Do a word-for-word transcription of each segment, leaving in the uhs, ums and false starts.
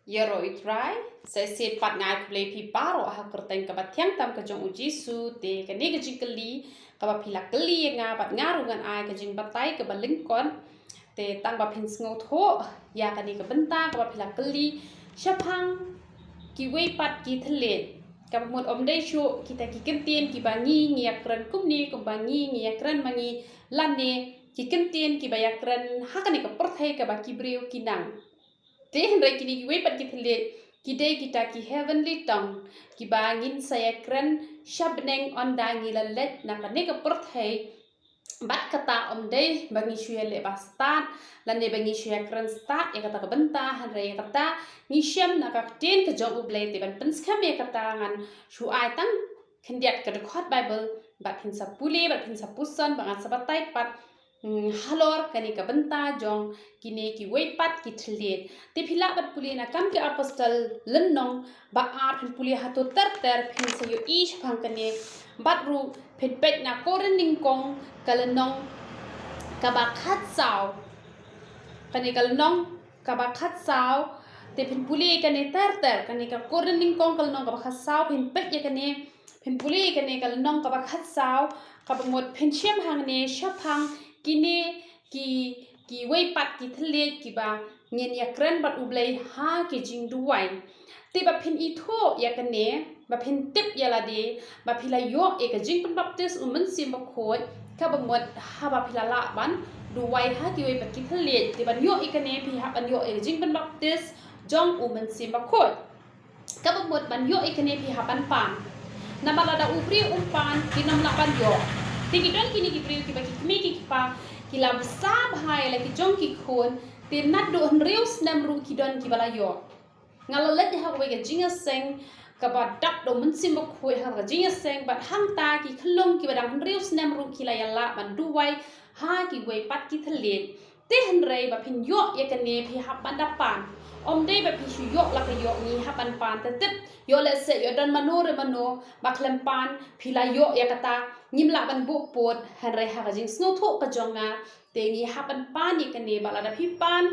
Ïaroh ïa u Trai. Sa shisien pat nga ai khublei ïa phi baroh ha ka kyrteng kaba thiang tam ka jong u Jisu. Te kane ka jingkylli kaba phi la kylli ïa nga, bad nga ruh ngan ai ka jingbatai kaba lyngkot. Te tang ba phin sngewthuh ïa kane ka bynta kaba phi la kylli shaphang kiwei pat ki thylliej. Kaba mut ym dei shuh kita ki kyntien kiba ngi ngi ïakren kumne, kumba ngi ngi ïakren ma ngi, lane ki kyntien kiba ïakren ha kane ka pyrthei kaba ki briew ki nang. Te hynrei kine kiwei pat ki thylliej ki dei kita ki heavenly tongue, kiba ngin sa ïakren sha bneng ynda ngi la leit na kane ka pyrthei. Bad kata ym dei ba ngi shu ïaleh ba stad lane ba ngi shu ïakren stad ïa kata ka bynta, hynrei ïa kata ngi shem na ka ktien ka jong U Blei. Te ban pynskhem ïa kata ngan shu ai tang khyndiat ka dkhot Baibl, bad phin sa pule, bad phin sa puson, bad ngan sa batai pat, mm, halor kane ka bynta jong kine kiwei pat ki thylliej. Te phi lah ban pule na Kam ki Apostol lynnong ba ar, phin pule hato ter ter phin sa ïohi shaphang kane. Bad ruh phin peit na Korinth nyngkong ka lynnong kaba khatsaw. Kane ka lynnong kaba khatsaw. Te phin pule kane ter ter, kane ka Korinth nyngkong ka lynnong kaba khatsaw, phin peit ïa kane, phin pule kane ka lynnong kaba khatsaw, kaba mut phin shem hangne shaphang kine ki, kiwei pat ki thylliej kiba ngin ïakren bad U Blei ha ki jingduwai. Te ba phin ithuh ïa kane, ba phin tip ïa lade ba phi la ïoh ïa ka jingpynbaptis U Mynsiem Bakhuid, kaba mut haba phi la lah ban duwai ha kiwei pat ki thylliej. Te ban ïoh ïa kane phi hap ban ïoh ïa ka jingpynbaptis jong U Mynsiem Bakhuid. Kaba mut ban ïoh ïa kane phi hap ban pan. Namar lada u briew um pan, kin ym lah ban ïoh. Te ki don kine ki briew kiba ki kmie ki kpa ki la bsa bha ïa la ki jong ki khun, te naduh hynriew snem ruh ki don kiba la ïoh. Nga la leit ha kawei ka jingïaseng kaba dap da U Mynsiem Bakhuid ha ka jingïaseng, bad hangta ki khyllung kiba dang hynriew snem ruh ki la ïalah ban duwai ha kiwei pat ki thylliej. Te hynrei ba phin ïoh ïa kane phi hap ban da pan. Ym dei ba phi shu ïoh la ka ïoh, ngi hap ban pan. Te tip, ïoh lehse ïoh don mano re mano ba khlem pan, phi la ïoh ïa kata, ngim lah ban buh pud. Hynrei ha ka jingsngewthuh ka jong nga, te ngi hap ban pan ïa kane. Bad lada phi pan,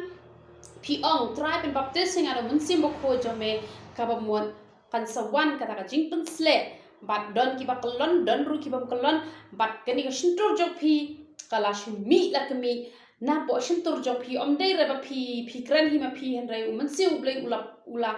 phi ong, Trai pynbaptis ïa nga da U Mynsiem Bakhuid jong me, kaba mut kan sa wan kata ka jingpynsleh. Bad don kiba kyllon, don ruh kibym kyllon. Bad kane ka shyntur jong phi ka la shu mih la ka mih napoh shyntur jong phi. Ym dei re ba phi, phi kren hi ma phi, hynrei U Mynsiem U Blei u la, u la,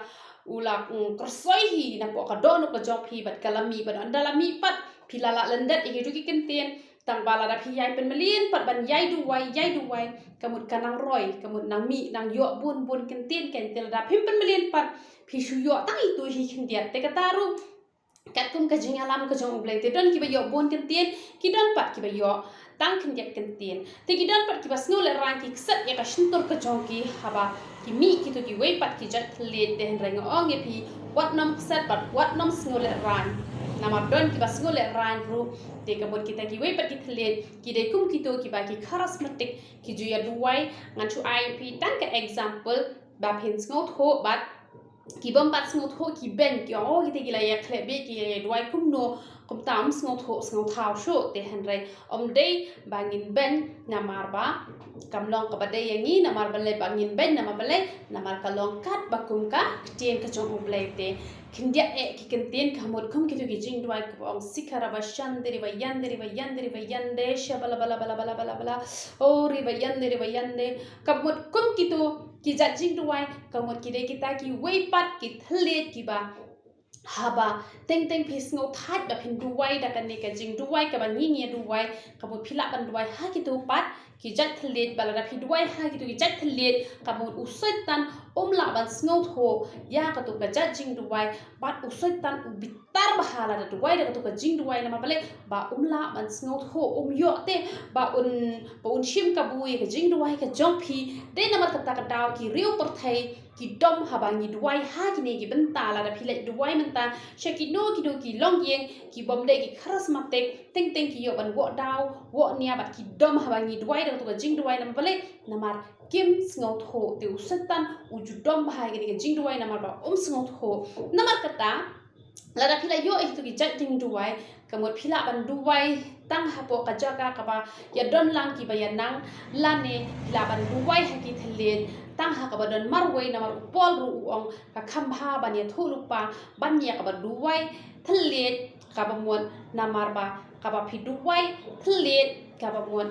u la, mm, kyrsoi hi napoh ka dohnud ka jong phi, bad ka la mih. Bad ynda la mih pat, phi la lah lyndet ïa kito ki kyntien. Tang ba lada phi ïai pynmlien pat ban ïai duwai, ïai duwai, ka mut ka nang roi, ka mut nang mih, nang ïoh bun bun kyntien. Kynti lada phim pynmlien pat, phi shu ïoh tang ito hi khyndiat. Te kata ruh katkum ka jingïalam ka jong U Blei, te don kiba ïoh bun kyntien, ki don pat kiba ïoh tang khyndiat kyntien. Te ki don pat kiba sngewlehraiñ, ki kset ïa ka shyntur ka jong ki haba ki mih kito kiwei pat ki jait thylliej. Te hynrei nga ong ïa phi, wat nym kset bad wat nym sngewlehraiñ. Namar don kiba sngewlehraiñ ruh. Te ka mut kita kiwei pat ki thylliej ki dei kum kito kiba ki charismatic ki ju ïa duwai. Ngan shu ai ïa phi tang ka example ba phin sngewthuh bad kibym pat sngewthuh ki beiñ, ki ong, oh, kita ki la ïa khleh beit, ki ïa duwai kumno. Kumta ym sngewthuh sngewthaw shuh. Te hynrei ym dei ba ngin beiñ, namar ba kam long kaba dei ïa ngi. Namar balei ba ngin beiñ? Namar balei? Namar ka long katba kum ka ktien ka jong U Blei. Te khyndiat eh ki kyntien, ka mut kum kito ki jingduwai kaba ong, Sikaraba Shandiri ba Yandiri ba Yandiri ba Yande, Shabala bala bala bala bala bala, oh, Riba Yande, Riba Yande. Ka mut kum kito ki jait jingduwai, ka mut ki dei kita kiwei pat ki thylliej kiba haba teng teng phi sngewthait ba phin duwai da kane ka jingduwai kaba ngi ngi ïa duwai, ka mut phi lah ban duwai ha kito pat ki jait thylliej. Bad lada phi duwai ha kito ki jait thylliej, ka mut u Soitan um lah ban sngewthuh ïa kato ka jait jingduwai. Bad u Soitan u bitar bha lada duwai da kato ka jingduwai. Namar balei? Ba um lah ban sngewthuh, um ïoh te ba un, ba un shim kabu ïa ka jingduwai ka jong phi. Dei namar kata ka daw ki riew pyrthei ki dom haba ngi duwai ha kine ki bynta. Lada phi leit duwai mynta sha kino kino ki longïing kibym dei ki charismatic, teng teng ki ïoh ban wad daw wad nia, bad ki dom haba ngi duwai da kato ka jingduwai. Namar balei? Namar kim sngewthuh. Te u Soitan u ju dom bha ïa kane ka jingduwai namar ba um sngewthuh. Namar kata, lada phi la ïoh ïa kito ki jait jingduwai, ka mut phi lah ban duwai tang hapoh ka jaka kaba ïadon lang kiba ïa nang, lane phi lah ban duwai ha ki thylliej. tang ha kaba don marwei, namar u Paul ruh u ong ka kham bha ban ïathuh lypa ban ïa kaba duwai thylliej, kaba mut namar ba kaba phi duwai thylliej, kaba mut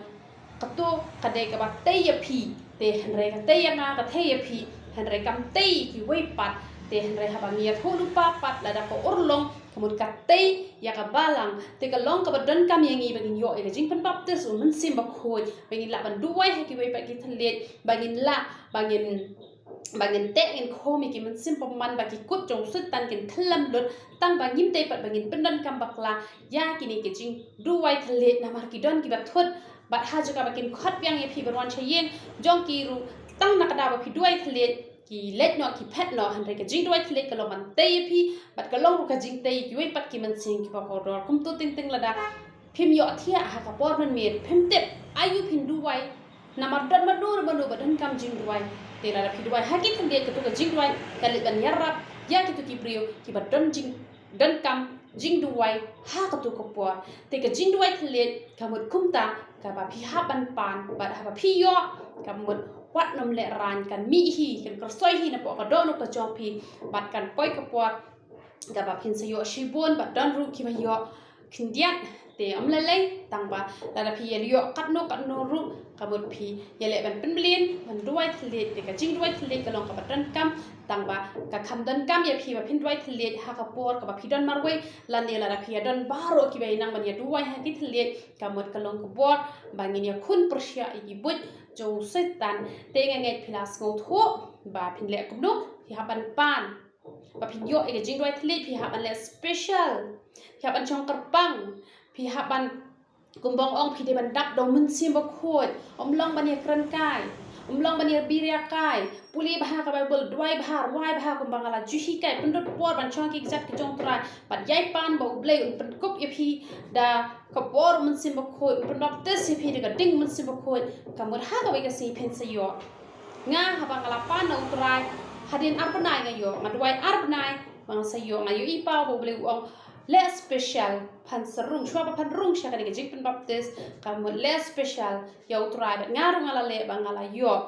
kato ka dei kaba tei ïa phi, te hynrei ka tei ïa nga, ka tei ïa phi, hynrei kam tei ïa kiwei pat. Te hynrei haba ngi ïathuh lypa pat, lada ka urlong, ka mut ka tei ïa ka balang, te ka long kaba donkam ïa ngi ba ngin ïoh ïa ka jingpynbaptis u Mynsiem Bakhuid, ba ngin lah ban duwai ha kiwei pat ki thylliej, ba ngin lah, ba ngin, ba ngin teh, ngin khum ïa ki mynsiem bymman, ba ki kut jong u Soitan kin khlem lut, tang ba ngim tei pat ba ngin pyndonkam bakla ïa kine ki jingduwai thylliej, namar ki don kiba thut. Bad ha jaka ba kin khot biang ïa phi ban wan sha ïing jong ki ruh, tang na ka daw ba phi duwai thylliej, ki leit noh, ki phet noh. Hynrei ka jingduwai thylliej ka long ban tei ïa phi, bad ka long ruh ka jingtei ïa kiwei pat ki mynsiem kiba kordor. Kumto teng teng, lada phim ïohthiah ha ka por mynmiet, phim tip aïu phin duwai, namar don mano mano ba donkam jingduwai. Te lada phi duwai ha ki thylliej, kato ka jingduwai ka leit ban ïarap ïa kito ki briew kiba don jing, donkam jingduwai ha kato ka por. Te ka jingduwai thylliej ka mut kumta, kaba phi hap ban pan, bad haba phi ïoh, ka mut wat nym lehraiñ, kan mih hi, kan kyrsoi hi napoh ka dohnud ka jong phi, bad kan poi ka por kaba phin sa ïoh shibun, bad don ruh kiba ïoh khyndiat. Te ym lei lei, tang ba lada phi ïa ïoh katno katno ruh, ka mut phi ïa leh ban pynmlien, ban duwai thylliej. Te ka jingduwai thylliej ka long kaba donkam, tang ba ka kham donkam ïa phi ba phin duwai thylliej ha ka por kaba phi don marwei, lane lada phi ïa don baroh kiba ïa nang ban ïa duwai ha ki thylliej, ka mut ka long ka bor ba ngin ïa khun pyrshah ïa ki buit jong u Soitan. Te nga ngeit phi la sngewthuh ba phin leh kumno, phi hap ban pan. Ba phin ïoh ïa ka jingduwai thylliej, phi hap ban leh special. Phi hap ban shong kyrpang. Phi hap ban, kumba ong, phi dei ban dap da u Mynsiem Bakhuid. Ym long ban ïa kren kai, ym long ban ïa bir ïa kai. Pule bha ka Baibl, duwai bha, rwai bha kumba nga la ju hikai, pyndot por ban shong ha ki kjat ki jong u Trai, bad ïai pan ba U Blei un pynkup ïa phi da ka bor u Mynsiem Bakhuid, un pynbaptis ïa phi da ka ding u Mynsiem Bakhuid. Ka mut ha kawei ka sngi phin sa ïoh. Nga, haba nga la pan na u Trai, hadien ar bnai nga ïoh, nga duwai ar bnai ba nga sa ïoh, nga ïohi paw ba U Blei u ong, leh special, phan sa rung, shuwa ba phan rung sha kane ka jingpynbaptis, ka mut leh special ïa u Trai, bad nga ruh nga la leh ba nga la ïoh.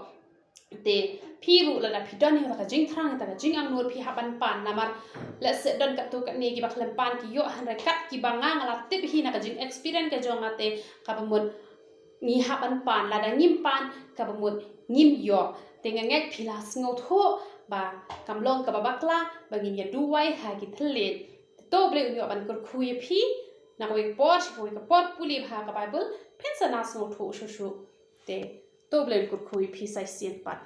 Te phi ruh, lada phi don ïa kata ka jingthrang, ïa kata ka jingangnud, phi hap ban pan, namar lehse don katto katne kiba khlem pan ki ïoh, hynrei kat kiba nga, nga la tip hi na ka jingexperience ka jong nga, te kaba mut ngi hap ban pan, lada ngim pan, kaba mut ngim ïoh. Te nga ngeit phi la sngewthuh ba kam long kaba bakla ba ngin ïa duwai ha ki thylliej. Te to U Blei un ïoh ban kyrkhu ïa phi na kawei ka por sha kawei ka por, pule bha ka Baibl, phin sa na sngewthuh shuh shuh. Te to U Blei un kyrkhu ïa phi sa shisien pat.